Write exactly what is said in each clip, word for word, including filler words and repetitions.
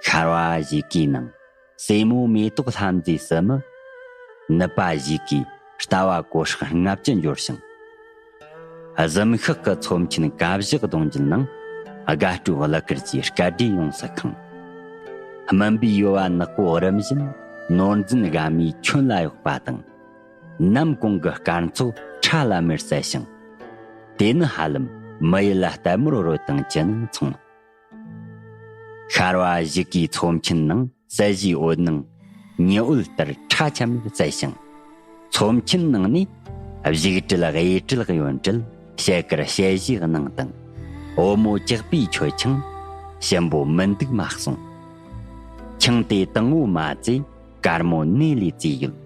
ཤར་བ་གཞིས་ཀའི་ནང་། སྲས་མོ་མེ་ཏོག་ལྷ་མཛེས་སུ་མི། ནུབ་པ་གཞིས་ཀའི་ལྟ་བ་གོ་སྲག་ལྔ་བཅུ་འབྱོར་ཞིང་། གཟིམ་ཤག་གི་ཚོམས་ཆེན་བཀའ་བཞག་གདུང་རྒྱུད་ནང་། དགའ་སྤྲོའི་གླུ་གར་གྱི་སྐད་སྒྲས་ཡོངས་སུ་ཁེངས། སྨིན་པའི་ཡོལ་བ་ནག་པོ་རིམ་བཞིན་ནོར་འཛིན་དགའ་མའི་ཁྱོན་ལ་གཡོགས་པ་དང་། ནམ་གུང་གི་སྐར་ཚོགས་ཁྲ་ལམ་མེར་གསལ་ཞིང་། དེ་ནི་ཧ་ལམ་མི་ཡུལ་ལ་ལྟད་མོར་རོལ་དང་ཅི་ནས་མཚུངས། ཤར་བ་གཞིས་ཀའི་ཚོམས་ཆེན་ནང་གསལ་བྱེད་འོད་སྣང་ཉི་འོད་ལྟར་ཁྲ་ཆམ་གསལ་ཞིང་། ཚོམས་ཆེན་ནང་ནས་བཞུགས་གྲལ་དབྱེ་གྲལ་གཡོན་གྲལ་ཕྱེད་ཀར་ཞལ་བཞེས་གནང་དང་། བུ་མོ་ཇག་པའི་མཆོད་ཆང་ཞིམ་པོ་མི་འདུག་མ་གསུངས། ཆང་དེ་དང་བོ་མ་ཚེ་དཀར་མོ་ནས་ལས་བཙས་ཡོད།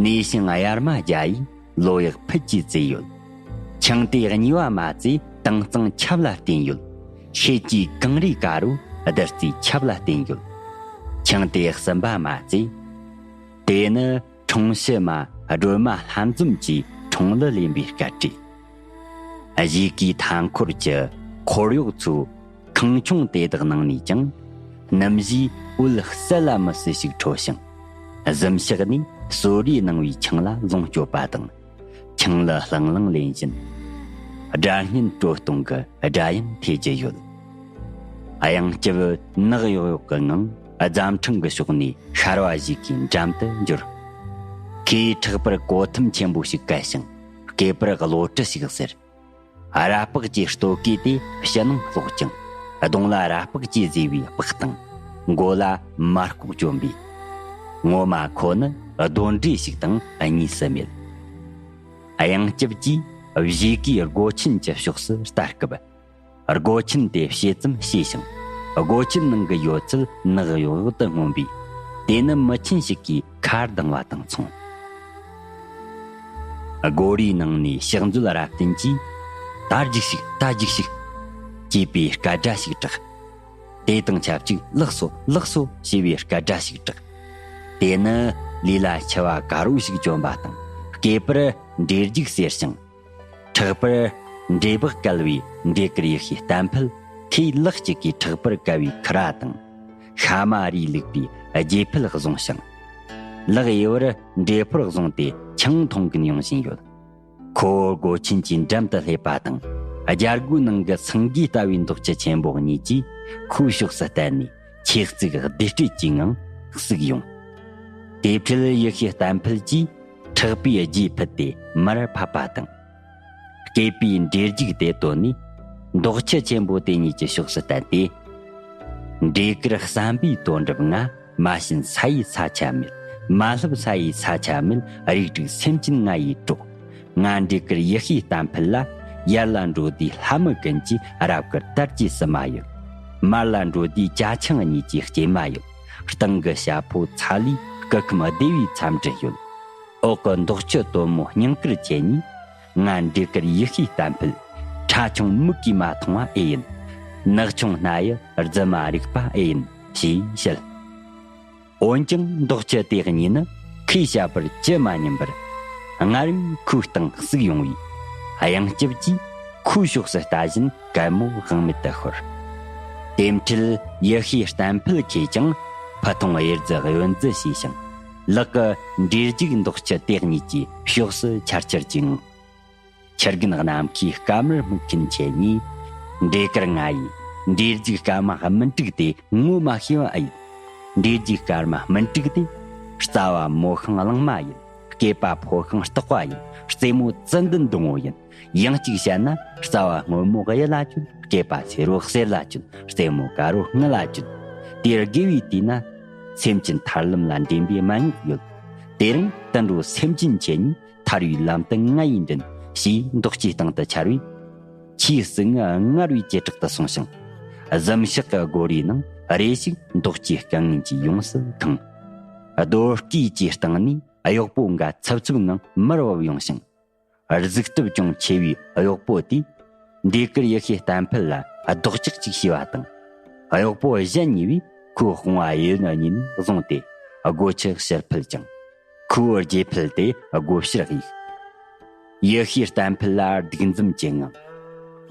ནས་ཤིང་གཡར་མ་རྒྱ་ཡིས་ལོ་ཡག་ཕུད་ཀྱིས་བཙས་ཡོད། ཆང་དེ་གཉིས་པ་མ་ཚེ་དྭངས་གཙང་ཆབ་ལ་བརྟེན་ཡོད། ཤེལ་གྱི་གངས་རིའི་དཀར་རོ་བདུད་རྩིའི་ཆབ་ལ་བརྟེན་ཡོད། ཆང་དེ་གསུམ་པ་མ་ཚེ། དེ་ནི་འཁྲུངས་ཕྱི་མ་སྒྲོལ་མ་ལྷ་འཛོམས་ཀྱིས་འཁྲུངས་ལུ་ལེན་པའི་སྐད་ཀྱིས། གཞིས་ཀའི་མཐའ་འཁོར་གྱི་འཁོར་གཡོག་ཚོའི་ཁང་ཆུང་དེ་དག་ནང་ནས་ཀྱང་། སྣུམ་བཞིའི་འོད་གསལ་ལ་མི་སྲིད་ཞིག་འཕྲོ་ཞིང་། གཟིམ་ཤག་ནས་གསོལ་རས་གནང་བའི་ཆང་ལ་ལོངས་སྤྱོད་པ་དང་། ཆང་ལུ་ལྷང་ལྷང་ལེན་བཞིན། སྒྲ་སྙན་དྲོད་གཏོང་གི་སྒྲ་དབྱངས་འཐེན་གྱི་ཡོད། གཡང་སྐྱབས་ནག་གཡོག་གཡོག་གི་ངང་རྫ་འཕྲང་གི་ཕྱོགས་ནས་ཤར་བ་གཞིས་ཀའི་འགྲམ་དུ་འབྱོར། ཁོས་ཕྲག་པར་གོ་ཐུམ་ཆེན་པོ་ཞིག་བཀལ་ཞིང་སྐེད་པར་གློ་གྲི་ཞིག་ཟེར། ར་ལྤགས་ཀྱི་སྟོད་གོས་དེ་ཕྱི་ནང་སློག་ཅིང་གདོང་ལ་ར་ལྤགས་ཀྱིས་བཟོས་པའི་ལྤགས་དང་མགོ་ལ་མར་ལྐོག་གྱོན་པས། ངོ་མ་ཁོ་ནི་གདོན་འདྲེ་ཞིག་དང་གཉིས་སུ་མེད། གཡང་སྐྱབས་ཀྱིས་གཞིས་ཀའི་སྒོ་ཆེན་གྱི་ཕྱོགས་སུ་ལྟ་སྐབས། སྒོ་ཆེན་དེ་ཕྱེད་ཙམ་ཕྱེས་ཤིང་། སྒོ་ཆེན་ནང་གི་ཡོད་ཚད་ནག་གཡོག་གཡོག་ཏུ་མངོན་པས། དེ་ནི་མི་ཆེན་ཞིག་གིས་ཁ་གདངས་པ་དང་མཚུངས། སྒོ་རའི་ནང་ནས་ཕྱག་མཛོད་རབ་བརྟན་གྱིས། ད་རྒྱུགས་ཤིག་ད་རྒྱུགས་ཤིག་ཅེས་པའི་སྐད་སྒྲ་ཞིག་གྲགས། དེ་དང་ཆབས་ཅིག་ལགས་སོ་ལགས་སོ་ཞེས་པའི་སྐད་སྒྲ་ཞིག་གྲགས། དེ་ནི་ལུས་ལ་མཆེ་བ་དཀར་པོ་ཞིག་གྱོན་པ་དང་སྐེད་པར་འབྲས་རྒྱུག་ཟེར་ཞིང་། ཕྲག་པར་འབྲས་སྦག་བཀལ་བའི་འབྲས་དཀར་ཡེ་ཤེས་བརྟན་ཕུད། ཁོས་ལག་གཅིག་གིས་ཕྲག་པར་བཀལ་བའི་ཁུ་ར་དང་། ཤ་མ་རིས་བླུགས་པའི་རྗེས་ཕུད་བཟུང་ཞིང་། ལག་གཡས་པར་འབྲས་ཕོར་བཟུང་སྟེ་ཆང་འཐུང་གིན་ཡོང་བཞིན་ཡོད། ཁོ་བོ་སྒོ་ཆེན་གྱི་འགྲམ་དུ་སླེབས་པ་དང་། རྒྱལ་སྒོའི་ནང་གི་སེང་གེ་ལྟ་བུའི་འདོགས་ཆུ་ཆེན་པོ་གཉིས་ཀྱིས་ཁོའི་ཕྱོགས་སུ་བལྟས་ནས་ཆེ་བརྩེགས་བདེ་སྤྲོད་ཀྱི་ངང་བསུས་ཡོང་། དེ་འཕྲལ་ཡེ་ཤེས་བརྟན་ཕུད་ཀྱིས་ཕྲག་པའི་རྗེས་ཕུད་དེ་མར་ཕབ་པ་དང་། སྐེད་པའི་འབྲས་རྒྱུག་དེ་བཏོན་ནས་འདོགས་ཆུ་ཆེན་པོ་དེ་གཉིས་ཀྱི་ཕྱོགས་སུ་བལྟས་ཏེ། འབྲས་དཀར་བསམ་པའི་དོན་འགྲུབ་ང་། མ་བྱིན་ས་ཡི་ས་ཆ་མེད། མ་བསླབ་ས་ཡི་ས་ཆ་མེད། རིགས་དྲུག་སེམས་ཅན་ང་ཡི་གྲོགས། ང་འབྲས་དཀར་ཡེ་ཤེས་བརྟན་ཕུད་ལ། ཡར་ལ་འགྲོ་དུས་ལྷ་མི་ཀུན་གྱིས་རབ་དཀར་དར་གྱི་བསུ་མ་ཡོད། མར་ལ་འགྲོ་དུས་ཅ་ཆིང་གཉིས་ཀྱི་སྐྱེལ་མ་ཡོད། སྟེང་གི་ཞྭ་ཕོ་ཚ་ལུའི་སྐུ་ཁམས་བདེ་བའི་འཚམས་འདྲི་ཡོད། འོག་གི་འདོགས་ཆུ་དོན་མོ་སྙིང་དཀར་ཁྱེད་གཉིས། ང་འབྲས་དཀར་ཡེ་ཤེས་བརྟན་ཕུད། ཁྲ་ཆུང་མིག་གིས་མ་མཐོང་བ་ཨེ་ཡིན། ནག་ཆུང་སྣ་ཡི་རྫི་མ་རིག་པ་ཨེ་ཡིན་ཞེས་བཤད། འོན་ཀྱང་འདོགས་ཆུ་དེ་གཉིས་ནི་ཁོས་བཤད་པར་ཅི་མ་ཉན་པར། སྔར་བས་ཁོའི་སྟེང་བསུས་ཡོང་བས། གཡང་སྐྱབས་ཀྱིས་ཁོའི་ཕྱོགས་སུ་ལྟ་བཞིན་གད་མོ་དབང་མེད་དུ་ཤོར། དེ་འཕྲལ་ཡེ་ཤེས་བརྟན་ཕུད་ཁོས་ཀྱང་ཕུ་ཐུང་གཡེར་རྫི་གཡོན་རྫི་བྱས་ཤིང་། ལག་གི་འབྲས་རྒྱུག་འདོགས་ཆུ་དེ་གཉིས་ཀྱི་ཕྱོགས་སུ་འཕྱར་འཕྱར་གྱིས་ངུ། ཁྱི་རྒན་གནམ་ཁའི་སྐམ་རུ་སྨུག་མཁན་ཁྱེད་གཉིས། འབྲས་དཀར་ང་ཡིས་འབྲས་རྒྱུག་སྐམ་མ་སྨིན་དྲུག་དེ་ངོ་མ་ཤེས་པ་ཨེ་ཡིན། འབྲས་རྒྱུག་སྐར་མ་སྨིན་དྲུག་དེ། རྩ་བ་མོ་ཤིང་གླང་མ་ཡིན། སྐེད་པ་ཕོ་ཤིང་སྟག་པ་ཡིན། རྩེ་མོ་ཙན་དན་སྡོང་བོ་ཡིན། ཡང་གཅིག་བཤད་ན་རྩ་བ་སྔོན་མོ་གཡུ་ལ་གྱོན། སྐེད་པ་སེར་བོ་གསེར་ལ་གྱོན། རྩེ་མོ་དཀར་བོ་དངུལ་ལ་གྱོན། དེར་དགེ་བའི་དུས་ན་སེམས་ཅན་ཐར་ལམ་ལ་འདྲེན་པའི་སྨན་སྔགས་ཡོད། དེ་རིང་དུད་འགྲོ་སེམས་ཅན་ཁྱེད་གཉིས་ཐར་བའི་ལམ་དུ་ང་ཡིས་འདྲེན་ཞེས་འདོགས་ཆུའི་སྟེང་དུ་འཕྱར་བས། ཆུའི་ཟུག་རྔུ་མངར་བའི་བྱེ་བྲག་ཏུ་སོང་ཞིང་། གཟིམ་ཤག་གི་སྒོ་རའི་ནང་རེ་ཞིག་འདོགས་ཆུའི་སྐད་ངན་གྱིས་ཡོངས་སུ་གང་། རྡོ་སྐས་ཀྱི་སྟེང་ནས་གཡོག་པོ་འགའ་འཚུབ་འཚུབ་ངང་མར་བབས་ཡོང་ཞིང་། གཟུགས་སྟོབས་ཅུང་ཆེ་བའི་གཡོག་པོ་དེས་འབྲས་དཀར་ཡེ་ཤེས་བརྟན་ཕུད་ལ་རྡོག་ཅག་ཅིག་བྱས་པ་དང་། གཡོག་པོ་གཞན་གཉིས་པས་ཁོའི་དཔུང་བ་གཡས་གཡོན་གཉིས་ནས་བཟུང་སྟེ་སྒོ་ཆུ་ཕྱིར་ཕུད་ཅིང་། ཁོ་བོའི་རྗེས་ཕུད་དེ་སྒོ་ཕྱིར་གཡུགས། ཡེ་ཤེས་བརྟན་ཕུད་ལ་སྡུག་འཛུམ་གྱི་ངང་།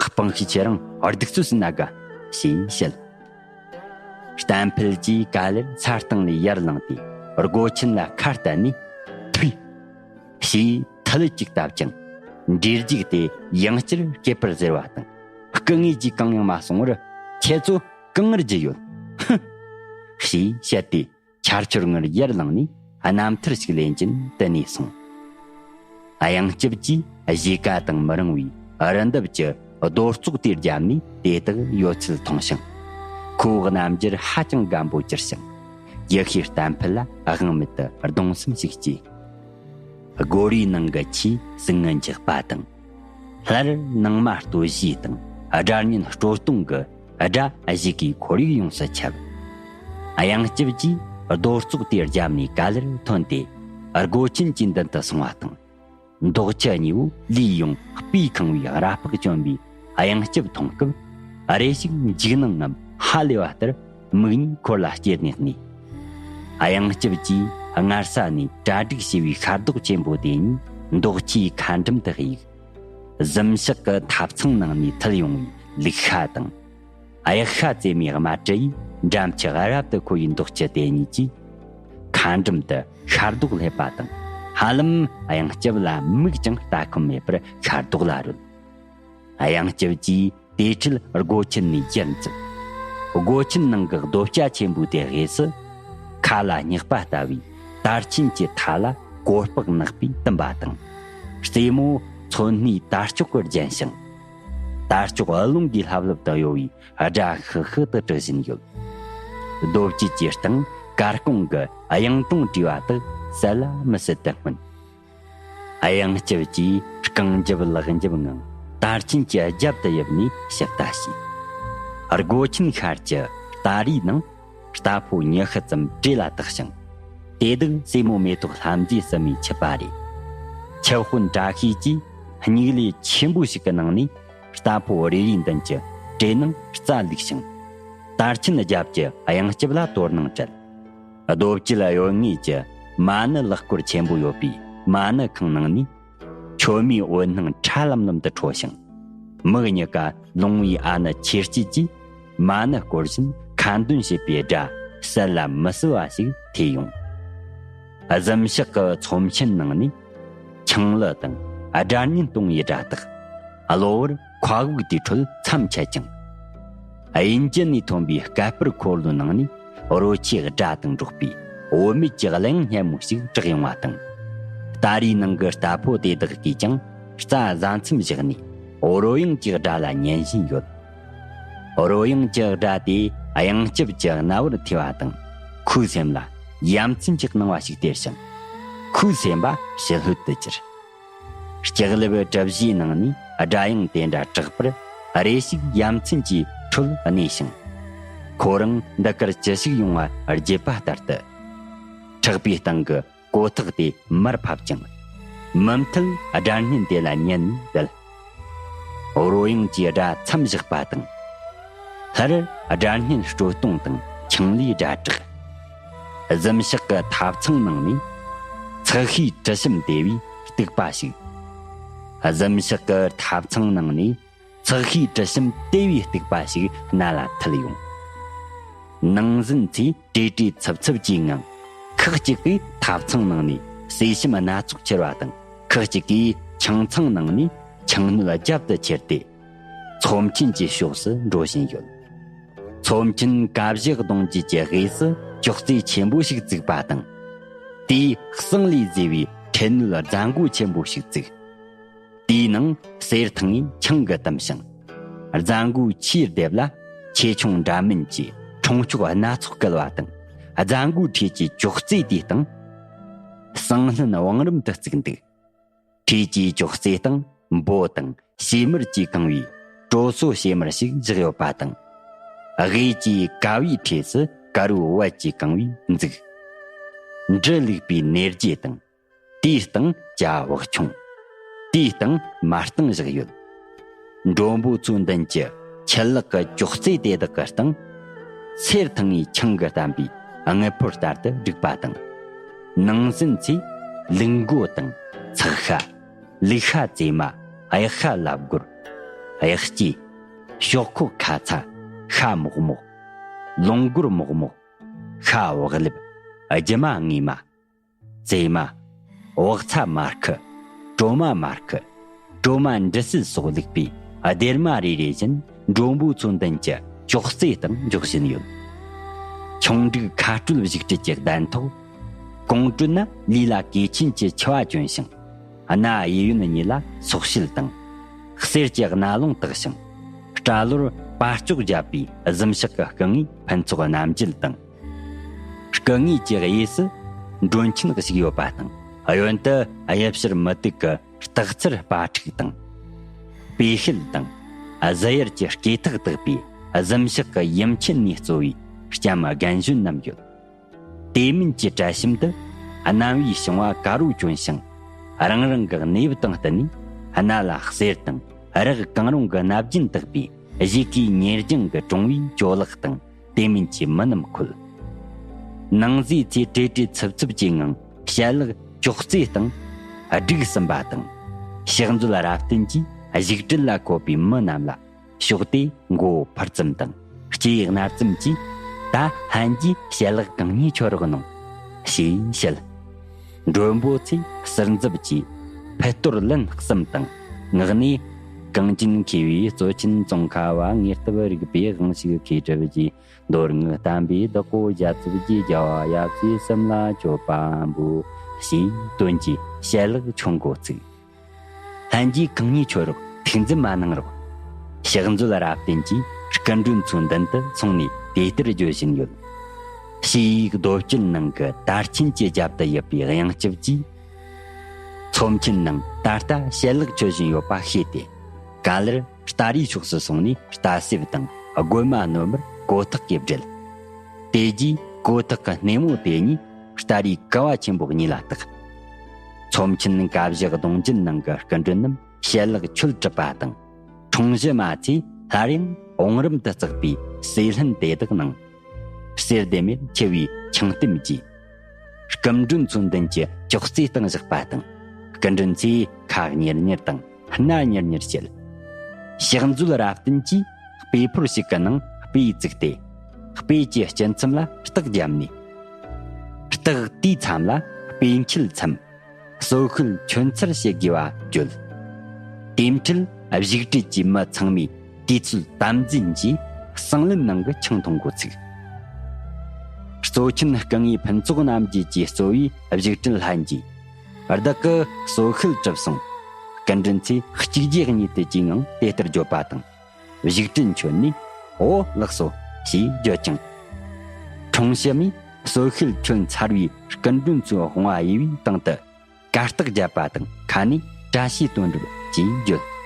སྤང་ཤུལ་ཁྱེད་རང་སྡུག་ཚུལ་ཟིན་ན་དགའ་ཞེས་བཤད། གཏམ་ཕུད་ཀྱིས་ག་ལེར་ས་སྟེང་ལས་ཡར་ལངས་ཏེ། སྒོ་ཆེན་ལ་ཁ་གཏད་ནས། ཐུག་ཞེས་མཐིལ་གཅིག་བཏབ་ཅིང་། འབྲས་རྒྱུག་སྟེ་ཡང་བསྐྱར་སྐེད་པར་གཟེར་བ་དང་། སྐུ་ངོས་ཀྱིས་གང་ཡང་མ་གསུང་བར། ཁྱེད་ཚོ་གང་ངར་རྒྱུ་ཡོད། ཧུམ། ཞེས་བཤད་དེ། ཆར་ཆུར་ངར་ཡར་ལངས་ནས། རྣམ་ཐར་ཞིག་ལེན་གྱིན་དེ་ནས་སོང་། གཡང་སྐྱབས་ཀྱིས་གཞས་ཀ་དང་མི་རུང་བའི་རི་འདབས་ཀྱི་རྡོ་བཙོག་དེར་བརྒྱབ་ནས་དེ་དག་ཡོད་ཚུལ་མཐོང་ཞིང་། ཁོའི་རྣམ་འགྱུར་ཧ་ཅང་སྒམ་པོ་གྱུར་ཞིང་། ཡེ་ཤུའི་གཏམ་ཕུད་ལ་དབང་མེད་དུ་གདུང་སེམས་ཤིག་སྐྱེས། སྒོ་རའི་ནང་གི་ཆུས་ཟིལ་ངན་འཇགས་པ་དང་། སླར་ནང་མ་སྟོད་གཞས་དང་སྒྲ་སྙན་དཀྲོལ་གཏོང་གི་སྒྲ་གཞས་ཀའི་ཁོར་ཡུག་ཡོངས་སུ་ཁྱབ། གཡང་སྐྱབས་ཀྱིས་རྡོ་བཙོག་དེ་རྒྱབ་ནས་ག་ལེར་ཐོན་ཏེ། སྒོ་ཆེན་གྱི་མདུན་དུ་སོང་བ་དང་། འདོགས་ཆུ་གཉིས་པོ་ལུས་ཡོངས་སྤུས་ཁེངས་པའི་ར་ཕག་གྱོན་པའི་གཡང་སྐྱབས་མཐོང་སྐབས། རེ་ཞིག་འཇིགས་སྣང་ངམ་ཧ་ལས་པ་ལྟར་མིག་གཉིས་ཁོར་ལ་སྐྱེལ་ནས་གནས། གཡང་སྐྱབས་ཀྱིས་སྔར་ས་ནས་གྲ་སྒྲིག་བྱས་པའི་ཤ་རྡོག་ཆེན་པོ་དེ་གཉིས་འདོགས་ཆུའི་ཁ་འགྲམ་དུ་གཡུགས། གཟིམ་ཤག་གི་ཐབ་ཚང་ནང་ནས་འཐུལ་ཡོང་བའི་ལུག་ཤ་དང་། གཡག་ཤ་བཙེམ་མའི་རྨ་དྲི་ཡིས་འགྲམ་ཆུ་རབ་ཏུ་ཁོལ་བའི་འདོགས་ཆུ་དེ་གཉིས་ཀྱིས། ཁ་འགྲམ་དུ་ཤ་རྡོག་སླེབས་པ་དང་། ཧ་ལམ་གཡང་སྐྱབས་ལ་མིག་ཀྱང་ལྟ་ཁོམ་མེད་པར་ཤ་རྡོག་ལ་རོལ། གཡང་སྐྱབས་ཀྱིས་དེ་འཕྲལ་སྒོ་ཆེན་ནས་ཡར་འཛེགས། སྒོ་ཆེན་ནང་གི་རྡོ་སྐྱ་ཆེན་པོའི་དེ་གཡས་སུ། ཁ་ལ་སྙེག་པ་ལྟ་བུའི་དར་ཆེན་གྱི་མཐའ་ལ་གོ་ལྤགས་ནག་པས་བཏིམ་པ་དང་། རྩེ་མོ་མཚོན་སྣེའི་དར་ལྕོག་གིས་བརྒྱན་ཞིང་། དར་ལྕོག་ཨ་ལོང་གིས་ལྷབ་ལྷུབ་ཏུ་གཡོ་བའི་སྒྲ་ཤིག་ཤིག་ཏུ་གྲགས་བཞིན་ཡོད། རྡོ་བཅུད་ཀྱི་སྟེང་དཀར་ཀོང་གི་གཡུང་དྲུང་བྲིས་པ་དག་གསལ་ལ་མི་གསལ་དུ་མངོན། གཡང་སྐྱབས་ཀྱིས་རྐང་རྒྱབ་ལག་འཇབ་ངང་དར་ཆེན་གྱི་རྒྱབ་ཏུ་ཡིབ་ནས་ཞིབ་ལྟ་བྱས། སྒོ་ཆེན་ཤར་གྱི་སྟ་རིའི་ནང་རྟ་ཕོ་ཉི་ཤུ་ཙམ་བྲེ་ལ་བཏགས་ཤིང་། དེ་དག་སྲས་མོ་མེ་ཏོག་ལྷ་མཛེས་སྲིན་མོའི་ཆུ་པ་རེད། ཆུ་དཔོན་བཀྲ་ཤིས་ཀྱིས་སྙིགས་ལས་ཆེན་པོ་ཞིག་གི་ནང་ནས་རྟ་ཕོ་རེ་རེའི་མདུན་གྱི་བྲེ་ནང་རྩྭ་བླུགས་ཤིང་། དར་ཆེན་རྒྱབ་ཀྱི་གཡང་སྐྱབས་ལ་དོ་སྣང་བྱེད། རྡོ་བཅུད་གཡོན་ངོས་ཀྱི་མ་ཎི་ལག་སྐོར་ཆེན་པོ་ཡོད་པའི་མ་ཎི་ཁང་ནང་ནས། མཆོད་མེའི་འོད་སྣང་ཁྲ་ལམ་ལམ་དུ་འཕྲོ་ཞིང་། མིག་གཉིས་ཀ་ལོང་བའི་ཨ་ནི་ཆེར་སྐྱེད་ཀྱིས་མ་ཎི་སྐོར་བཞིན་ཁ་འདོན་བྱེད་པའི་སྒྲ་གསལ་ལ་མི་གསལ་བ་ཞིག་ཐོས་ཡོང་། གཟིམ་ཤག་གི་ཚོམས་ཆེན་ནང་ནས་ཆང་ལི་དང་སྒྲ་སྙན་གཏོང་བའི་སྒྲ་དག་གློ་བུར་མཁའ་དབུགས་དེའི་ཁྲོད་མཚམས་ཆད་ཅིང་། དབྱིན་ཇི་ནས་ཐོན་པའི་སྐད་སྤུར་འཁོར་ལོའི་ནང་ནས་རོལ་ཆས་སྒྲ་དང་འགྲོགས་པའི་འོ་མེད་ཀྱི་གླེང་སྙན་མོ་ཞིག་གྲགས་ཡོང་བ་དང་། སྟ་རེའི་ནང་གི་རྟ་ཕོ་དེ་དག་གིས་ཀྱང་རྩྭ་བཟའ་མཚམས་བཞག་ནས་རོལ་དབྱངས་ཀྱི་སྒྲ་ལ་ཉན་བཞིན་ཡོད། རོལ་དབྱངས་ཀྱི་སྒྲ་དེས་གཡང་སྐྱབས་ཀྱི་རྣ་བར་ཐོས་པ་དང་། ཁོའི་སེམས་ལ་ཡ་མཚན་གྱི་སྣང་བ་ཞིག་སྟེར་ཞིང་། ཁོའི་སེམས་པ་ཞི་ལྷོད་དུ་གྱུར། ལྕགས་ལེབ་གྲུ་བཞིའི་ནང་ནས་སྒྲ་དབྱངས་དེ་འདྲ་གྲགས་པར་རེ་ཞིག་ཡ་མཚན་གྱི་ཁྲོད་གནས་ཤིང་། ཁོ་རང་འདི་གར་ཅི་ཞིག་ཡོང་བ་བརྗེད་པ་ལྟར་དུ། ཕྲག་པའི་སྟེང་གི་ཀོ་ཐག་དེ་མར་ཕབ་ཅིང་། མུ་མཐུད་སྒྲ་སྙན་དེ་ལ་ཉན་ནས་བསྡད། རོལ་དབྱངས་ཀྱི་སྒྲ་མཚམས་བཞག་པ་དང་། སླར་སྒྲ་སྙན་དཀྲོལ་གཏོང་དང་ཆང་ལིའི་སྒྲ་གྲགས། གཟིམ་ཤག་གི་ཐབ་ཚང་ནང་ནས་ཚགས་ཤའི་དྲི་ཞིམ་དེ་བས་སྟུག་པ་ཞིག་གཟིམ་ཤག་གི་ཐབ་ཚང་ནང་ནས་ཚགས་ཤའི་དྲི་ཞིམ་དེ་བས་སྟུག་པ་ཞིག་སྣ་ལ་འཐུལ་ཡོང་། ནང་ཟིན་ཚེ་བྲེལ་བྲེལ་འཚུབ་འཚུབ་ཀྱི་ངང་ཁག་ཅིག་གིས་ཐབ་ཚང་ནང་ནས་ཟས་ཞིམ་སྣ་ཚོགས་ཁྱེར་བ་དང་། ཁག་ཅིག་གིས་ཆང་ཚང་ནང་ནས་ཆང་སྣོད་རྒྱབ་ཏུ་ཁྱེར་ཏེ། ཚོམས་ཆེན་གྱི་ཕྱོགས་སུ་འགྲོ་བཞིན་ཡོད། ཚོམས་ཆེན་ཀ་བཞི་གདུང་རྒྱུད་ཀྱི་དབུས་སུ་ཅོག་ཙེ་ཆེན་པོ་ཞིག་བཙུགས་པ་དང་། དེའི་གསེང་ལས་བཟོས་པའི་ཁྲེ་ནུལ་རྫ་མགོ་ཆེན་པོ་ཞིག་བཙུགས། དེའི་ནང་གསེར་ཐང་ངེ་ཆང་གིས་བཏུམས་ཤིང་། རྫ་མགོའི་ཆེའི་ལྡེབས་ལ་ཆེ་ཆུང་འདྲ་མིན་གྱི་ཁྲོང་ཆོག་སྣ་ཚོགས་བཀལ་བ་དང་། རྫ་མགོའི་འཁྲིས་ཀྱི་ཅོག་ཙེ་དེའི་སྟེང་། སྲང་ལྷུན་བང་རིམ་དུ་བརྩིགས་འདུག་འཁྲིས་ཀྱི་ཅོག་ཙེའི་སྟེང་འབོ་དང་ཕྱེ་མར་གྱིས་གང་བའི་དྲོ་སོ་ཕྱེ་མར་ཞིག་བཞག་ཡོད་པ་དང་། དབུས་ཀྱི་ཀ་བའི་འཁྲིས་སུ་དཀར་པོའི་བལ་གྱིས་གང་བའི་མཛུག་འབྲུ་བླུགས་པའི་ནེར་རྗེས་དང་། དེའི་སྟེང་ཇ་བག་ཆུང་། དེའི་སྟེང་མར་སྟེང་བཞག་ཡོད། མགྲོན་པོ་ཚོའི་མདུན་གྱི་ཆུ་ལག་གི་ཅོག་ཙེ་དེ་དག་གི་སྟེང་། གསེར་ཐང་ངེ་ཆང་གིས་བཏུམས་པའི་དངུལ་ཕོར་ལྟར་དུ་བསྒྲིགས་པ་དང་། ནང་ཟིན་ཚེ་ལུག་མགོ་དང་ཚགས་ཤ། ལུག་ཤ་བཙེམ་མ། གཡག་ཤ་ལབ་སྒོར། གཡག་སྐྱེས། ཤོག་ཁོག་ཁ་ཚ། ཤ་མོག་མོག་ལོང་སྒོར་མོག་མོག། ཤ་བག་ལེབ། རྒྱུ་མ་ངོས་མ། བཙེ་མ། བག་ཚ་མར་ཁུ། གྲོ་མ་མར་ཁུ། གྲོ་མ་འབྲུ་སིལ་སོགས་བླུགས་པའི་སྡེར་མ་རེ་རེ་བཞིན་མགྲོན་པོ་ཚོ་མདུན་གྱི་ཅོག་ཙེའི་སྟེང་འཇོག་བཞིན་ཡོད། ཆུང་འབྲིག་ཁ་སྤྲོད་བཞུགས་ཁྲི་གི་གདན་ཐོག། གོང་སྤྲོད་ན་ལུས་ལ་གོས་ཆེན་གྱི་མཆེ་བ་གྱོན་ཞིང་། སྣ་གཡས་གཡོན་གཉིས་ལ་སོག་ཤད་དང་། གསེར་གྱི་རྣ་ལོང་བཏགས་ཤིང་། སྐྲ་ལོར་པར་ལྕོག་བརྒྱབ་པའི་གཟིམ་ཤག་གི་སྐུ་ངོས་ཕུན་ཚོགས་རྣམ་རྒྱལ་དང་། སྐུ་ངོས་ཀྱི་གཡས་སུ་མགྲོན་ཆེན་བཞུགས་ཡོད་པ་དང་། གཡོན་དུ་གཡུ་བྱུར་མུ་ཏིག་གི་སྟག་འཚེར་དཔའ་ཕྲུག་དང་། པེ་ཤེལ་དང་། གཟི་གཡེར་གྱི་སྐེ་ཐག་བཏགས་པའི་གཟིམ་ཤག་གི་ཡུམ་ཆེན་ནས་གཙོ་བའི་ལྕམ་རྒན་གཞོན་རྣམས་ཡོད། དེ་མིན་གྱི་གྲལ་གཤམ་དུ་གནམ་བུའི་བྱུང་བ་དཀར་པོ་གྱོན་ཞིང་། རང་རང་གི་གནས་བབ་དང་བསྟུན་ནས་སྣ་ལ་གསེར་དང་རག་གང་རུང་གི་སྣ་བརྒྱན་བཏགས་པའི་གཞིས་ཀའི་ཉེར་ལྗང་གི་གྲོང་བའི་ཇོ་ལགས་དང་དེ་མིན་གྱི་མི་རྣམས་འཁོད། ནང་ཟས་ཚོས་བྲེལ་བྲེལ་འཚུབ་འཚུབ་ཀྱི་ངང་ཞལ་ལག་ཅོག་ཙེའི་སྟེང་བསྒྲིགས་ཟིན་པ་དང་། ཕྱག་མཛོད་རབ་བརྟན་གྱིས་བཞུགས་ཁྲི་ལ་བཀོད་པའི་མི་རྣམས་ལ་ཕྱོགས་ཏེ་མགོ་བོ་འཕུར་ཙམ་དང་སྐྱེ་ཡི་གནར་ཙམ་གྱིས། ད་ལྷན་རྒྱས་ཞལ་ལག་གང་ཉེ་མཆོད་རོགས་གནང་། ཞེས་བཤད། མགྲོན་པོ་ཚོས་ཟུར་འཛུབ་ཀྱིས་ཕུད་གཏོར་ལན་གསུམ་དང་། ངག་ནས། གངས་ཅན་མཁས་པའི་གཙོ་ཆེན་ཙོང་ཁ་བ། ངེས་སྟབས་རིག་པའི་དབང་ཕྱུག་མཁས་གྲུབ་རྗེ། མདོ་སྔགས་བསྟན་པའི་བདག་པོ་རྒྱ་མཚོ་རྒྱལ། རྒྱལ་བ་ཡབ་སྲས་གསུམ་ལ་མཆོད་པ་འབུལ། ཞེས་དོན་གྱི་ཞལ་ལག་མཆོད་འགོ་ཚུགས། ལྷན་རྒྱས་གང་ཉེ་མཆོད་རོགས། ཐུགས་འཛེམ་མ་གནང་རོགས། ཕྱག་མཛོད་རབ་བརྟན་གྱིས་སྐུ་མགྲོན་ཚོའི་མདུན་དུ་སོང་ནས་དེ་ལྟར་བརྗོད་བཞིན་ཡོད། ཕྱི་ཡི་རྡོ་སྐྱིལ་ནང་གི་དར་ཆེན་གྱི་རྒྱབ་ཏུ་ཡིབ་པའི་གཡང་སྐྱབས་ཀྱིས། ཚོམས་ཆེན་ནང་ད་ལྟ་ཞལ་ལག་མཆོད་བཞིན་ཡོད་པ་ཤེས་ཏེ། ག་ལེར་སྟ་རེའི་ཕྱོགས་སུ་སོང་ནས་རྟ་གསེབ་དང་རྒོད་མ་བསྣོལ་བར་གོ་ཐག་གིས་བསྒྲིལ། དེ་རྗེས་གོ་ཐག་གི་སྣེ་མོ་དེ་ཉིད་སྟ་རེའི་ཀ་བ་ཆེན་པོ་གཉིས་ལ་བཏགས། ཚོམས་ཆེན་ཀ་བཞི་གདུང་རྒྱུད་ནང་གི་སྐུ་མགྲོན་རྣམས་ཞལ་ལག་མཆོད་གྲུབ་པ་དང་། འཁྲུངས་གཞི་མ་ཚོས་སླར་ཡང་བང་རིམ་དུ་བརྩེགས་པའི་ཟས་ལྷན་དེ་དག་གནང་། གསེར་ལྡེམ་མེར་འཁྱིལ་བའི་ཆང་ལྟེམ་གྱིས། སྐུ་མགྲོན་ཚོའི་མདུན་གྱི་ཅོག་ཙེའི་སྟེང་བཞག་པ་དང་། སྐུ་མགྲོན་ཚོས་ཁ་གཉེར་གཉེར་དང་སྣ་གཉེར་གཉེར་བྱེད། ཕྱག་མཛོད་རབ་བརྟན་གྱིས་སྤོས་ཕོར་ཞིག་གི་ནང་སྤོས་བཙུགས་ཏེ། སྤོས་ཀྱི་སྤྱི་མཚམས་ལ་སྟག་བརྒྱབ་ནས། སྟག་དེའི་མཚམས་ལ་སྤོས་འཁྱིལ་མཚམས། གསོལ་ཤུལ་མཆོད་འཚལ་བྱེད་དགོས་པ་བརྗོད། དེ་འཕྲལ་བཞུགས་ཁྲི་གི་མི་ཚང་མས་དུས་ཚོད་དམ་འཛིན་གྱིས་གསང་ལམ་ནང་གི་ཆང་འཐུང་འགོ་ཚུགས། གཙོ་ཆེན་སྐུ་ངོས་ཕུན་ཚོགས་རྣམ་རྒྱལ་གྱིས་གཙོས་པའི་བཞུགས་ཁྲི་ལྷན་རྒྱས། བདག་གིས་གསོལ་ཤུལ་གྲུབ་སོང་། སྐུ་མགྲོན་ཚོས་གཅིག་རྗེས་གཉིས་མཐུད་ཀྱི་ངང་དེ་ལྟར་བརྗོད་པ་དང་། བཞུགས་ཁྲི་མཆོད་ནས། འོ་ལགས་སོ། ཞེས་བརྗོད་ཅིང་། འཁྲུངས་གཞི་མས་གསོལ་ཤུལ་མཆོད་ཚར་བའི་སྐུ་མགྲོན་ཚོའི་དཔུང་པ་གཡས་པའི་སྟེང་དུ་གར་སྟེགས་བརྒྱབ་པ་དང་ཁ་ནས་བཀྲ་ཤིས་དོན་གྲུབ་ཅེས་བརྗོད།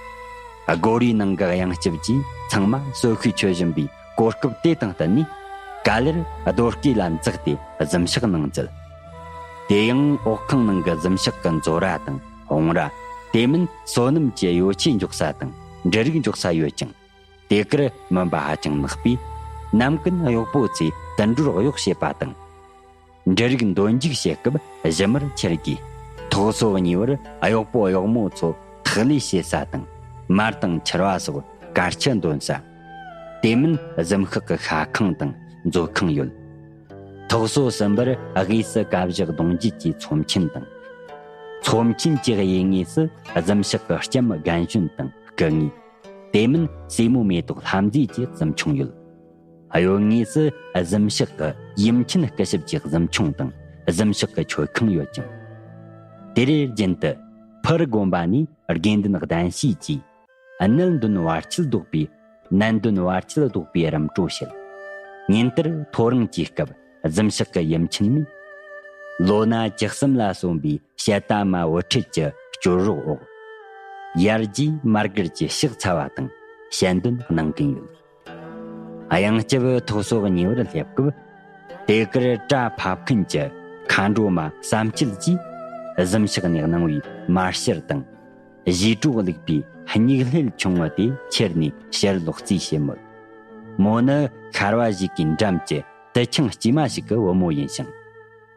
སྒོ་རའི་ནང་གི་གཡང་སྐྱབས་ཀྱིས་ཚང་མ་གསོལ་ཤུལ་མཆོད་བཞིན་པའི་གོ་སྐབས་དེ་དང་བསྟུན་ནས། ག་ལེར་རྡོ་སྐས་ལ་འཛེགས་ཏེ་གཟིམ་ཤག་ནང་འཛུལ། དེ་ཡང་འོག་ཁང་ནང་གི་གཟིམ་ཤག་གི་མཛོ་ར་དང་བོང་ར། དེ་མིན་སོ་ནམ་གྱི་ཡོ་བྱད་འཇོག་ས་དང་འབྲུ་རིགས་འཇོག་ས་ཡོད་ཅིང་། དེ་གར་མུན་པ་ཧ་ཅང་ནག་པས། ནམ་ཀུན་གཡོག་པོ་ཚོས་དུད་འགྲོར་གཡོག་བྱེད་པ་དང་། འབྲུ་རིགས་འདོན་འཇུག་བྱེད་སྐབས་གཞི་མར་ཁྱེར་དགོས། ཐོག་སོ་གཉིས་པར་གཡོག་པོ་གཡོག་མོ་ཚོ་ཐག་ལས་བྱེད་ས་དང་། མར་དང་ཆར་བ་སོགས་དཀར་ཆུ་འདོན་ས། དེ་མིན་གཟིམ་ཤག་གི་ཤ་ཁང་དང་མཛོད་ཁང་ཡོད། ཐོག་སོ་གསུམ་པར་དབུས་སུ་ཀ་བཞི་གདུང་རྒྱུད་ཀྱི་ཚོམས་ཆེན་དང་། ཚོམས་ཆེན་གྱི་གཡས་ངོས་སུ་གཟིམ་ཤག་གི་ལྕམ་རྒན་གཞོན་དང་སྐུ་ངོས། དེ་མིན་སྲས་མོ་མེ་ཏོག་ལྷ་མཛེས་ཀྱི་གཟིམ་ཆུང་ཡོད། གཡོན་ངོས་སུ་གཟིམ་ཤག་གི་ཡུམ་ཆེན་སྐུ་ཞབས་ཀྱི་གཟིམ་ཆུང་དང་གཟིམ་ཤག་གི་མཆོད་ཁང་ཡོད་ཅིང་། དེར་རྒྱུན་དུ་ཕུར་དགོན་པ་ནས་དགེ་འདུན་གདན་བཞི་གིས་ནད་འདོན་བར་ཆད་བཟློག་པའི་ནད་འདོན་བར་ཆད་བཟློག་པའི་རིམ་གྲོ་བྱེད། ཉིན་ལྟར་ཐོ་རངས་ཀྱི་སྐབས་གཟིམ་ཤག་གི་ཡུམ་ཆེན་མས། ལོ་ན་བཅུ་གསུམ་ལ་སོན་པའི་ཞལ་ཏ་མ་བུ་ཁྲིད་ཀྱི་སྐྱོར་རོགས་འོག། ཡར་རྒྱས་མར་བཀུར་གྱི་ཕྱག་འཚལ་བ་དང་ཞལ་འདོན་གནང་གིན་ཡོད། གཡང་སྐྱབས་ཐོག་སོ་གཉིས་པར་སླེབས་སྐབས། དེ་གར་བཀྲ་ཕབ་མཁན་གྱི་མཁའ་འགྲོ་མ་བསམ་སྐྱིད་ཀྱིས་གཟིམ་ཤག་ནས་གནང་བའི་མར་ཕྱར་དང་། བཞེས་སྒྲོག་བླུགས་པའི་སྙིགས་ལྷེལ་ཆུང་ངུ་དེ་ཁྱེར་ནས་ཕྱིར་ལོག་རྩིས་བྱེད་མོད། མོ་ནི་ཤར་བ་བཞད་གི་འགྲམ་གྱི་དུད་ཆང་དཀྱུས་མ་ཞིག་གི་བུ་མོ་ཡིན་ཞིང་།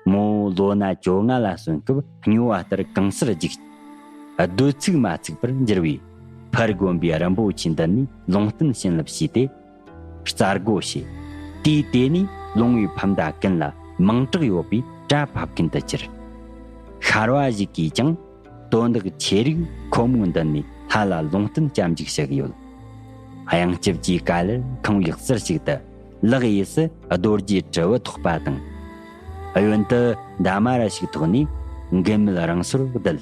མོ་ལོ་ན་བཅོ་ལྔ་ལ་སོན་སྐབས་སྨྱོ་བ་ལྟར་གང་སར་རྒྱུག། སྡོད་ཚིགས་མ་ཚུགས་པར་འགྱུར་བས། ཕར་དགོན་པའི་རིན་པོ་ཆེའི་མདུན་ནས་ལུང་བསྟན་བྱིན་རླབས་ཞུས་ཏེ། རྩ་སྒོ་ཕྱེ། དུས་དེ་ནས་ལོང་བའི་ཕམ་མདའ་ཀུན་ལ་མིང་གྲགས་ཡོད་པའི་གྲྭ་ཕབ་མཁན་དུ་གྱུར། ཤར་བ་ཞིག་གིས་ཀྱང་དོན་དག་ཆེ་རིགས་ཁོ་མོའི་མདུན་ནས་ལྷ་ལ་ལུང་བསྟན་སྐྱབས་འཇུག་ཞུ་གི་ཡོད། དབྱངས་སྐྱབས་ཀྱིས་ག་ལེར་ཁང་བའི་རྩར་ཞིག་ཏུ་ལག་གཡས་སུ་རྡོ་རྗེ་གྲི་བོ་ཐོགས་པ་དང་། གཡོན་དུ་འདབ་མ་ར་ཞིག་ཐོགས་ནས་མགུལ་མེད་རང་སོར་བསྡད།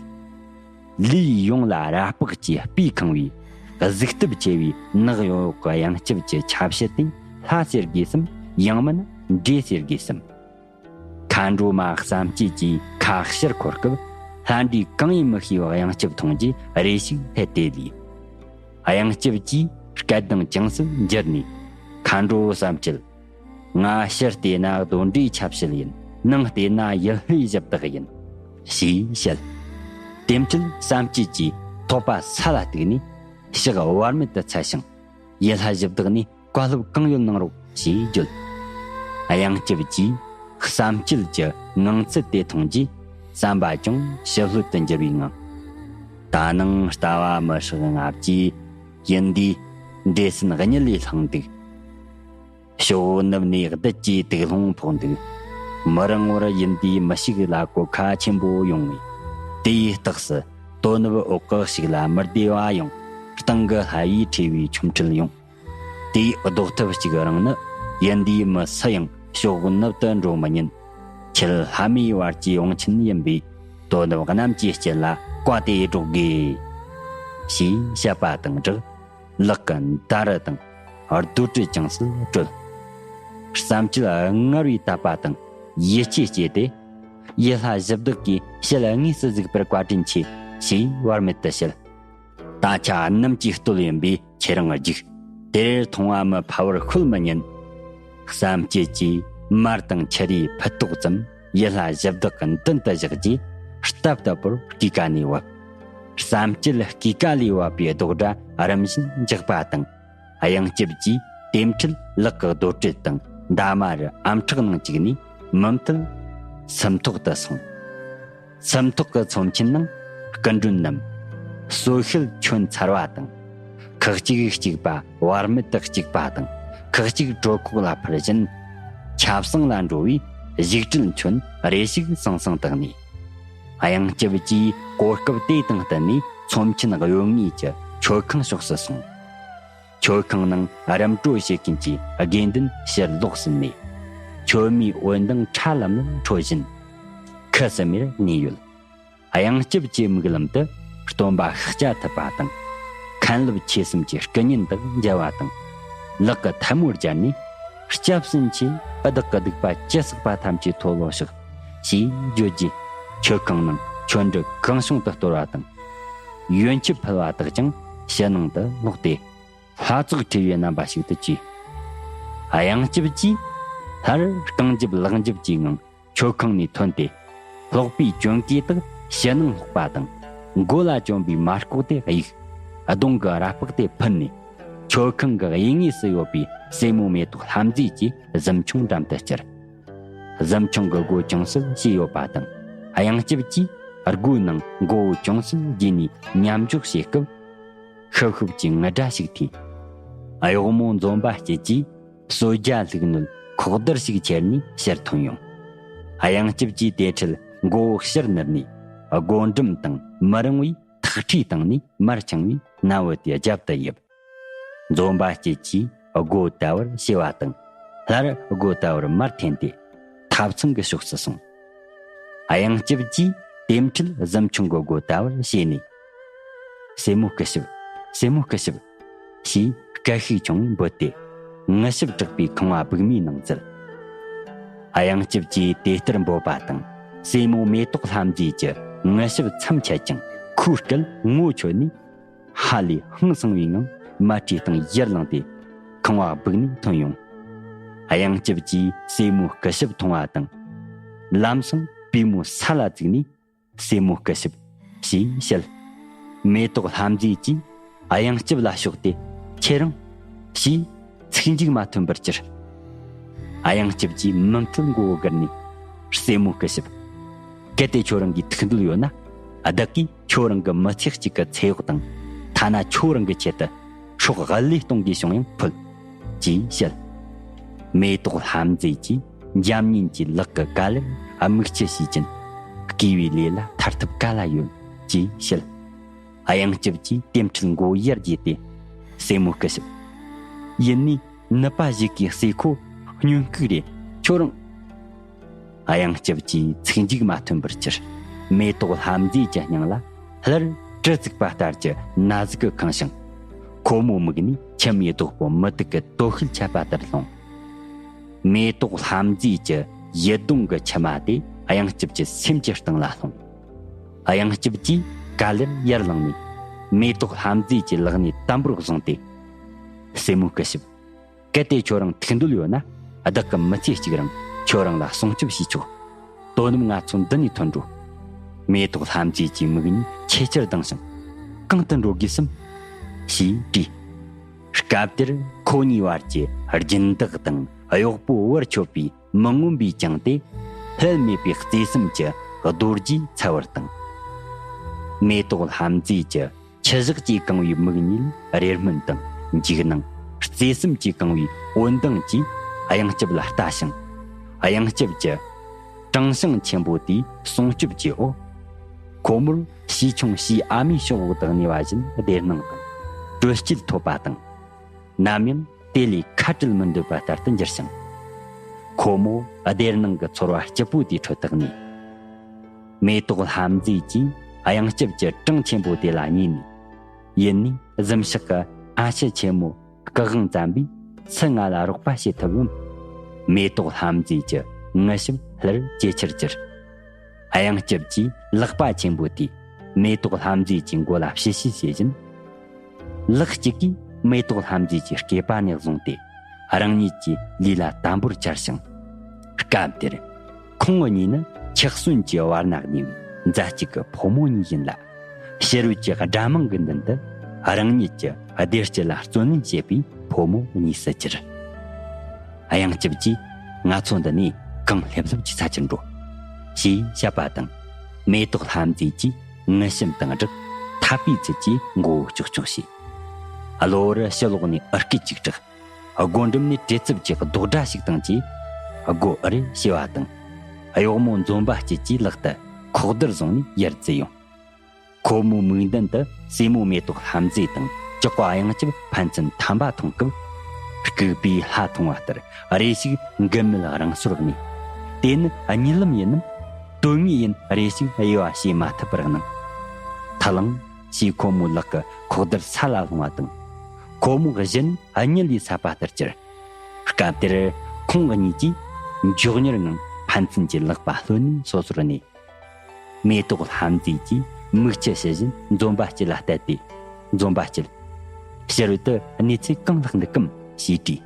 ལུས་ཡོངས་ལ་ར་ལྤགས་ཀྱིས་སྤུས་གང་བའི་གཟུགས་སྟོབས་ཆེ་བའི་ནག་ཡོག་ཡོག་གི་དབྱངས་སྐྱབས་ཀྱི་ཆ་བྱད་དེ་ལྷ་ཟེར་དགོས་སམ། ཡང་མིན་འདྲེ་ཟེར་དགོས་སམ། མཁའ་འགྲོ་མ་བསམ་སྐྱིད་ཀྱིས་ཁ་ཕྱིར་འཁོར་སྐབས་ལྷ་འདྲེ་གང་ཡིན་མི་ཤེས་པའི་དབྱངས་སྐྱབས་མཐོང་རྗེས་རེ་ཞིག་ལྷོད་དེ་ལུས། དབྱངས་སྐྱབས་ཀྱིས་སྐད་གདངས་ཅུང་ཟད་འགྱུར་ནས། མཁའ་འགྲོ་བསམ་སྐྱིད། ང་ཕྱི་བལྟས་ན་གདོན་འདྲེའི་ཆ་བྱད་ཡིན། ནང་བལྟས་ན་ཡུལ་ལྷའི་གཞི་བདག་ཡིན། ཞེས་བཤད། དེ་འཕྲལ་བསམ་སྐྱིད་ཀྱིས་ཐོད་པ་ས་ལ་གཏུགས་ནས་ཕྱག་བར་མེད་དུ་འཚལ་ཞིང་། ཡུལ་ལྷ་གཞི་བདག་ནས་བཀའ་སློབ་གང་ཡོད་གནང་རོགས་ཞེས་བརྗོད། དབྱངས་སྐྱབས་ཀྱིས་བསམ་སྐྱིད་ཀྱི་ངང་ཚུལ་དེ་མཐོང་རྗེས་བསམ་པ་ཅུང་ཞི་ལྷོད་དུ་འགྱུར་བའི་ངང་། ད་ནངས་ལྟ་བ་མི་ཧྲག་ལྔ་བཅུ་ཡིན་དུས་འདྲེ་སྲིན་གཉིད་ལས་ལྷུང་འདུག། ཕྱོགས་ནུབ་ནས་བདུད་ཀྱི་དུག་རླུང་ཕོག་འདུག། མི་རིང་བར་ཡིན་དུས་མི་ཞིག་ལ་གོད་ཁ་ཆེན་པོ་ཡོང་ངེས། དེའི་རྟགས་སུ་དོ་ནུབ་འོག་གི་ཞིག་ལ་མི་བདེ་བ་ཡོང་། སྟེང་གི་ལྷ་ཡིས་ཁྲོས་པའི་ཆོ་འཕྲུལ་ཡོང་། དེའི་ལྡོག་ཐབས་གཅིག་རང་ནི་ཡིན་དུས་མི་སུ་ཡང་ཕྱོགས་ནུབ་ཏུ་འགྲོ་མི་ཉན། ཁྱེད་ལྷ་མིའི་བར་གྱི་དབང་ཆེན་ཡིན་པས་དོ་ནུབ་རྣམས་ཀྱི་དཀྱིལ་ལ་བཀའ་དེ་སྒྲོག་དགོས། ཞེས་བཤད་པ་དང་སྦྲགས། ལག་གི་མདའ་རུ་དང་རྡོ་གྲི་ཅུང་ཟད་དཀྲོལ། བསམ་སྐྱིད་སྔར་བས་དད་པ་དང་ཡིད་ཆེས་སྐྱེས་ཏེ། ཡུལ་ལྷ་གཞི་བདག་གིས་ཞལ་དངོས་སུ་གཟིགས་པར་བཀའ་དྲིན་ཆེ་ཞེས་བར་མེད་དུ་བཤད། ད་ཆ་གནམ་གྱི་སྟོད་ཡིན་པས་ཁྱེད་རང་རྒྱུགས། དེར་མཐོང་བ་མི་ཕལ་བར་ཤོད་མི་ཉན། བསམ་སྐྱིད་ཀྱིས་མར་དང་ཆུ་རའི་ཕུ་ཏོག་ཙམ་ཡུལ་ལྷ་གཞི་བདག་གི་མདུན་དུ་བཞག་རྗེས་སྟབས་ལྟ་བུར་སྐུད་ཀ་ནས་བབས། བསམ་སྐྱིད་སྐུད་ཀ་ལས་བབས་པའི་རྡོག་སྒྲ་རིམ་བཞིན་འཇགས་པ་དང་། དབྱངས་སྐྱབས་ཀྱིས་དེ་འཕྲལ་ལག་གི་རྡོ་གྲི་དང་འདབ་མ་རུ་ཨམ་ཕྲག་ནང་བཅུག་ནས་མུ་མཐུད་སུམ་ཐོག་ཏུ་སོང་། སུམ་ཐོག་གི་ཚོམས་ཆེན་ནང་སྐུ་མགྲོན་རྣམས་གསོལ་ཤུལ་ཁྱོད་ཚར་བ་དང་། ཁག་ཅིག་གཅིག་པ་བར་མེད་དུ་གཅིག་པ་དང་། ཁག་ཅིག་གྲོད་ཁོག་ལ་འཕུར་བཞིན་ཆབ་གསང་ལ་འགྲོ་བའི་བཞུགས་གྲལ་ཁྱོན་རེ་ཞིག་ཟང་ཟིང་བཏགས་ནས། དབྱངས་སྐྱབས་ཀྱིས་གོ་སྐབས་དེ་དང་བསྟུན་ནས་ཚོམས་ཆེན་གཡོ་ངེས་ཀྱི་མཆོད་ཁང་ཕྱོགས་སུ་སོང་། མཆོད་ཁང་ནང་རིམ་གྲོ་བྱེད་མཁན་གྱི་དགེ་འདུན་ཕྱིར་ལོག་ཟིན་ནས། མཆོད་མེའི་འོད་མདངས་ཁྲ་ལམ་ལམ་འཕྲོ་བཞིན་ཁུ་སིམ་མེར་གནས་ཡོད། དབྱངས་སྐྱབས་ཀྱི་མིག་ལམ་དུ་སྟོན་པ་ཤཱཀྱ་ཐུབ་པ་དང་། མཁན་སློབ་ཆོས་གསུམ་གྱི་སྐུ་བརྙན་དང་མཇལ་བ་དང་། ལག་གི་ཐལ་མོ་སྦྱར་ནས་སྐྱབས་སུ་མཆི། བདག་གི་སྡིག་པ་ཇི་བསགས་པ་ཐམས་ཅད་མཐོལ་ལོ་བཤགས། ཞེས་བརྗོད་རྗེས་མཆོད་ཁང་ནང་ཆོ་འཕྲུལ་གང་བྱུང་དུ་གཏོར་བ་དང་། ཡོན་ཆབ་ཕུལ་བ་དག་ཀྱང་ཕྱི་ནང་དུ་ལོག་སྟེ། ལྷ་ཚོགས་ཁྲོས་པའི་རྣམ་པ་ཞིག་ཏུ་བཅོས། དབྱངས་སྐྱབས་ཀྱིས་སླར་རྐང་རྒྱབ་ལག་འཇབ་ཀྱི་ངང་མཆོད་ཁང་ནས་ཐོན་ཏེ། སློག་པའི་གྱོན་གོས་དག་ཕྱི་ནང་སློག་པ་དང་། མགོ་ལ་གྱོན་པའི་མར་ལྐོག་དེ་གཡུགས། གདོང་གི་ར་ལྤགས་དེ་ཕུད་ནས། མཆོད་ཁང་གི་གཡས་ངོས་སུ་ཡོད་པའི་སྲས་མོ་མེ་ཏོག་ལྷ་མཛེས་ཀྱི་གཟིམ་ཆུང་འགྲམ་དུ་བསྐྱལ། གཟིམ་ཆུང་གི་སྒོ་ཅུང་ཟད་ཕྱེས་ཡོད་པ་དང་། དབྱངས་སྐྱབས་ཀྱིས་སྒོའི་ནང་མགོ་བོ་ཅུང་ཟད་རྒྱས་ནས་མཉམ་འཇོག་བྱེད་སྐབས། ཤུབ་ཤུབ་ཀྱི་ངུ་སྒྲ་ཞིག་ཐོས། གཡོག་མོ་འཛོམས་པ་སྐྱིད་ཀྱིས་གསོལ་ཇ་བླུགས་ནོར་ཁོག་རྡུལ་ཞིག་ཁྱེར་ནས་ཕྱིར་ཐོན་ཡོང་། དབྱངས་སྐྱབས་ཀྱིས་དེ་འཕྲལ་མགོ་བོ་ཕྱིར་ནུར་ནས་སྒོ་འགྲམ་དང་མི་རིང་བའི་ཐག་ཁྲིའི་སྟེང་ནས་མར་འཕྱང་བའི་ནམ་བུ་དེ་རྒྱབ་ཏུ་ཡིབ། འཛོམས་པ་སྐྱིད་ཀྱིས་སྒོ་དལ་བུར་ཕྱེ་བ་དང་། སླར་སྒོ་དལ་བུར་མར་འཐེན་ཏེ་ཐབ་ཚང་གི་ཕྱོགས་སུ་སོང་། དབྱངས་སྐྱབས་ཀྱིས་དེ་འཕྲལ་གཟིམ་ཆུང་གི་སྒོ་དལ་བུར་ཕྱེ་ནས། སྲས་མོ་སྐུ་ཞབས། སྲས་མོ་སྐུ་ཞབས། ཞེས་སྐད་ཤུགས་ཆུང་བས་འབོད་དེ། ངུ་ཞབས་དྲག་པོའི་ཁང་བ་སྦུག་མའི་ནང་འཛུལ། དབྱངས་སྐྱབས་ཀྱིས་དེ་ལྟར་འབོད་པ་དང་། སྲས་མོ་མེ་ཏོག་ལྷ་མཛེས་ཀྱི་ངུ་ཞབས་མཚམས་ཆད་ཅིང་། ཁོའི་སྐད་ངོ་ཆོད་ནས། ཧ་ལས་ཧང་སངས་པའི་ངང་མལ་ཁྲིའི་སྟེང་ཡར་ལངས་ཏེ། ཁང་བ་སྦུག་ནས་ཐོན་ཡོང་། དབྱངས་སྐྱབས་ཀྱིས་སྲས་མོ་སྐུ་ཞབས་མཐོང་བ་དང་། ལམ་སང་པུས་མོ་ས་ལ་བཙུགས་ནས། སྲས་མོ་སྐུ་ཞབས། ཞེས་བཤད། མེ་ཏོག་ལྷ་མཛེས་ཀྱིས་དབྱངས་སྐྱབས་ལ་ཕྱོགས་ཏེ། ཁྱེད་རང་། ཞེས་ཚིག་མཇུག་མ་ཐོན་པར་གྱུར། དབྱངས་སྐྱབས་ཀྱིས་མུ་མཐུད་མགོ་བོ་སྒུར་ནས། སྲས་མོ་སྐུ་ཞབས། གལ་ཏེ་ཁྱོད་རང་གིས་ཐུགས་འདོད་ཡོད་ན། བདག་གིས་ཁྱོད་རང་གི་མི་ཚེ་གཅིག་གི་ཚེ་གཡོག་དང་། ཐ་ན་ཁྱོད་རང་གི་ཆེད་དུ་སྲོག་བློས་གཏོང་གི་བྱུང་ཡང་ཕུལ། ཅེས་བཤད། མེ་ཏོག་ལྷ་མཛེས་ཀྱིས་འཇམ་མཉེན་གྱི་ལག་གི་ག་ལེར་དམིགས་ཆུ་བྱས་ཀྱིན། བརྐུས་པའི་ལས་ལ་ཐར་ཐབས་ག་ལ་ཡོད་ཅེས་བཤད། གཡང་སྐྱབས་ཀྱིས་ལྟེམ་ཁྲལ་མགོ་ཡར་དགྱེ་སྟེ། སྲས་མོ་སྐུ་ཞབས། ཡིན་ནའི་ནུབ་པ་ཞིག་གི་སྲས་ཁོ་སྨྱོན་ལྐུགས་རེད། ཁྱོད་རང་། གཡང་སྐྱབས་ཀྱིས་ཚིག་མཇུག་མ་ཐོན་པར་གྱུར། མེ་ཏོག་ལྷ་མཛེས་ཀྱི་སྙིང་ལ་སླར་གྲི་བཙུགས་པ་ལྟར་གྱི་ན་ཟུག་གིས་ཁེངས་ཤིང་། ཁོ་མོའི་མིག་ནས་མཆི་མའི་རྡོག་པོ་མུ་ཏིག་གི་དོ་ཤལ་ཆད་པ་ལྟར་ལྷུང་། མེ་ཏོག་ལྷ་མཛེས་ཀྱི་ཡིད་གདུང་གི་མཆི་མ་དེ་གཡང་སྐྱབས་ཀྱི་སེམས་ཀྱི་གཏིང་ལ་ལྷུང་། གཡང་སྐྱབས་ཀྱིས་ག་ལེར་ཡར་ལངས་ནས། མེ་ཏོག་ལྷ་མཛེས་ཀྱི་ལག་ནས་དམ་པོར་བཟུང་སྟེ། སྲས་མོ་སྐུ་ཞབས། གལ་ཏེ་ཁྱོད་རང་ཐུགས་འདོད་ཡོད་ན། བདག་གི་མི་ཚེ་གཅིག་རིང་ཁྱོད་རང་ལ་སྲུང་སྐྱོབ་བྱས་ཆོག། དོ་ནུབ་ང་ཚོ་འདི་ནས་ཐོན་འགྲོ། མེ་ཏོག་ལྷ་མཛེས་ཀྱི་མིག་གཉིས་ཆེས་ཆེར་གདངས་ཤིང་། གང་དུ་འགྲོ་དགོས་སམ། ཞེས་དྲིས། སྐབས་དེར་ཁོ་གཉིས་བར་གྱི་སྦྱིན་བདག་དང་གཡོག་པོ་བར་ཆོད་པའི་མི་མངོན་པའི་གྱང་དེ། ལྷད་མེད་པའི་བརྩེ་སེམས་ཀྱི་རྡོ་རྗེས་ཚ་བར་བཏང་། མེ་ཏོག་ལྷ་མཛེས་ཀྱི་ཆུ་ཞགས་ཀྱིས་གང་བའི་མིག་གཉིས་ལ་རེ་སྨོན་དང་འཇིགས་སྣང་། བརྩེ་སེམས་ཀྱིས་གང་བའི་འོད་མདངས་ཀྱིས་གཡང་སྐྱབས་ལ་ལྟ་ཞིང་། གཡང་སྐྱབས་ཀྱི་དྲང་ཞིང་ཆེན་པོ་དེའི་སྲུང་སྐྱོབ་ཀྱི་འོག་ཁོ་མོར་བྱིས་ཆུང་བྱིས་ཨ་མའི་ཤོག་འོག་ཏུ་གནས་པ་བཞིན་བདེ་སྣང་དང་དྲོད་སྐྱིད་ཐོབ་པ་དང་། ནམ་ཡང་དེ་ལས་ཁ་བྲལ་མི་འདོད་པ་ལྟར་དུ་འགྱུར་ཞིང་། ཁོ་མོ་བདེ་སྣང་གི་ཚོར་བ་སྐྱིད་པོ་དེའི་ཁྲོད་དུ་གནས། མེ་ཏོག་ལྷ་མཛེས་ཀྱིས་གཡང་སྐྱབས་ཀྱི་གྲངས་ཆེན་པོ་དེ་ལ་ཉན་ནས། ཡིན་ནའི་གཟིམ་ཤག་གི་ཨ་ཕྱི་ཆེན་མོ་སྐུ་དབང་བཙན་པོས་སུ་ང་ལ་རོགས་པ་བྱེད་ཐུབ་བམ། མེ་ཏོག་ལྷ་མཛེས་ཀྱི་ངུ་ཞབས་སླར་ཇེ་ཆེར་གྱུར། གཡང་སྐྱབས་ཀྱིས་ལག་པ་ཆེན་པོ་དེས་མེ་ཏོག་ལྷ་མཛེས་ཀྱི་མགོ་ལ་ཕྱི་བཤིས་བྱེད་བཞིན། ལག་གཅིག་གིས་མེ་ཏོག་ལྷ་མཛེས་ཀྱི་སྐེད་པ་ནས་བཟུང་སྟེ་རང་ཉིད་ཀྱི་ལུས་ལ་དམ་པོར་འཆར་ཞིང་། སྐབས་དེར་ཁོང་གཉིས་ནི་འཁྱག་སོན་གྱི་བར་ན་གནས་པའི་མཛའ་གཅིག་གི་ཕོ་མོ་གཉིས་ཡིན་ལ། ཕྱི་རོལ་གྱི་དགྲ་དམངས་ཀྱི་མདུན་དུ་རང་ཉིད་ཀྱི་བདེ་སྐྱིད་ལ་བརྩོན་ལེན་བྱེད་པའི་ཕོ་མོ་གཉིས་སུ་གྱུར། གཡང་སྐྱབས་ཀྱིས་ང་ཚོ་འདི་ནས་གང་སླེབས་སླེབས་ཀྱི་ས་ཆར་འགྲོ། ཞེས་བཤད་པ་དང་། མེ་ཏོག་ལྷ་མཛེས་ཀྱིས་ངུ་ཞབས་དང་སྦྲགས་འཐད་པའི་ཚུལ་གྱིས་མགོ་བོ་ལྕོག་ལྕོག་བྱས། གློ་བུར་ཕྱི་ལོགས་ནས་ཨུ་སྐད་ཅིག་གྲགས། སྒོ་འགྲམ་ནས་བྲེལ་འཚུབ་ཀྱི་རྡོག་སྒྲ་ཞིག་དང་བཅས། སྒོ་ཨུ་རེ་ཕྱེ་བ་དང་། གཡོག་མོ་འཛོམས་པ་སྐྱིད་ཀྱིས་ལག་ཏུ་ཁོག་རྡུལ་བཟུང་ནས་ཡར་འཛུལ་ཡོང་། ཁོ་མོའི་མིག་མདུན་དུ་སྲས་མོ་མེ་ཏོག་ལྷ་མཛེས་དང་ལྕགས་པ་གཡང་སྐྱབས་ཕན་ཚུན་འཐམ་པ་མཐོང་སྐབས། ལྐུགས་པའི་ལྷ་མཐོང་བ་ལྟར་རེ་ཞིག་འགུལ་མེད་རང་སོར་གནས། དེ་ནི་གཉིད་ལམ་ཡིན་ནམ། དོན་དངོས་ཡིན་རེ་ཞིག་དབྱེ་བ་ཕྱེ་མ་ཐུབ་པར་སྣང་། ཐལ་ལང་ཞེས་ཁོ་མོའི་ལག་གི་ཁོག་རྡུལ་ས་ལ་ལྷུང་བ་དང་། ཁོ་མོ་གཞི་ནས་གཉིད་ལས་སད་པ་ལྟར་གྱུར། སྐབས་དེར་ཁོང་གཉིས་ཀྱིས་མགྱོགས་མྱུར་ངང་ཕན་ཚུན་གྱི་ལག་པ་ལྷོད་ནས་སོ་སོར་གནས། མེ་ཏོག་ལྷ་མཛེས་ཀྱིས་མིག་ཆུ་ཕྱི་བཞིན་འཛོམས་པ་སྐྱིད་ལ་གཏད་དེ། འཛོམས་པ་སྐྱིད། ཕྱི་རོལ་དུ་གནས་ཚུལ་གང་ལྷག་འདུག་གམ་ཞེས་དྲིས།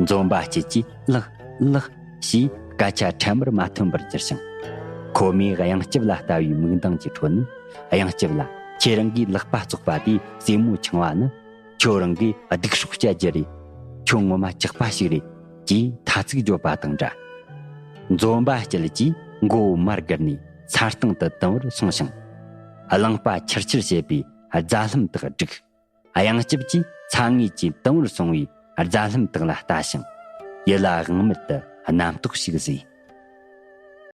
འཛོམས་པ་སྐྱིད་ཀྱིས་ལགས་ལགས་ཞེས་སྐད་ཆ་ཕྲ་མར་མ་ཐོན་པར་གྱུར་ཞིང་། ཁོ་མོས་གཡང་སྐྱབས་ལ་ལྟ་བའི་མིག་མདངས་ཀྱི་ཁྲོད་ནས། གཡང་སྐྱབས་ལ་ཁྱེད་རང་གིས་ལག་པ་བཙོག་པ་དེའི་སྲས་མོ་འཆིང་བ་ནི། ཁྱོད་རང་གིས་སྡུག་སྲོག་བསྐྱལ་རྒྱུ་རེད། ཁྱོད་ངོ་མ་ཇག་པ་ཞིག་རེད། ཅེས་ཐ་ཚིག་བརྗོད་པ་དང་འདྲ། འཛོམས་པ་སྐྱིད་ཀྱིས་མགོ་བོ་མར་སྒུར་ནས་ས་སྟེང་དུ་དུང་བར་སོང་ཞིང་། རླངས་པ་ཆུར་ཆུར་བྱེད་པའི་རྫ་ལྷུམ་དག་བསྒྲིགས། གཡང་སྐྱབས་ཀྱིས་ཚ་ངོས་ཀྱི་དུང་བར་སོང་བའི་རྫ་ལྷུམ་དག་ལ་ལྟ་ཞིང་། ཡིད་ལ་དབང་མེད་དུ་རྣམ་རྟོག་ཞིག་བཟོས།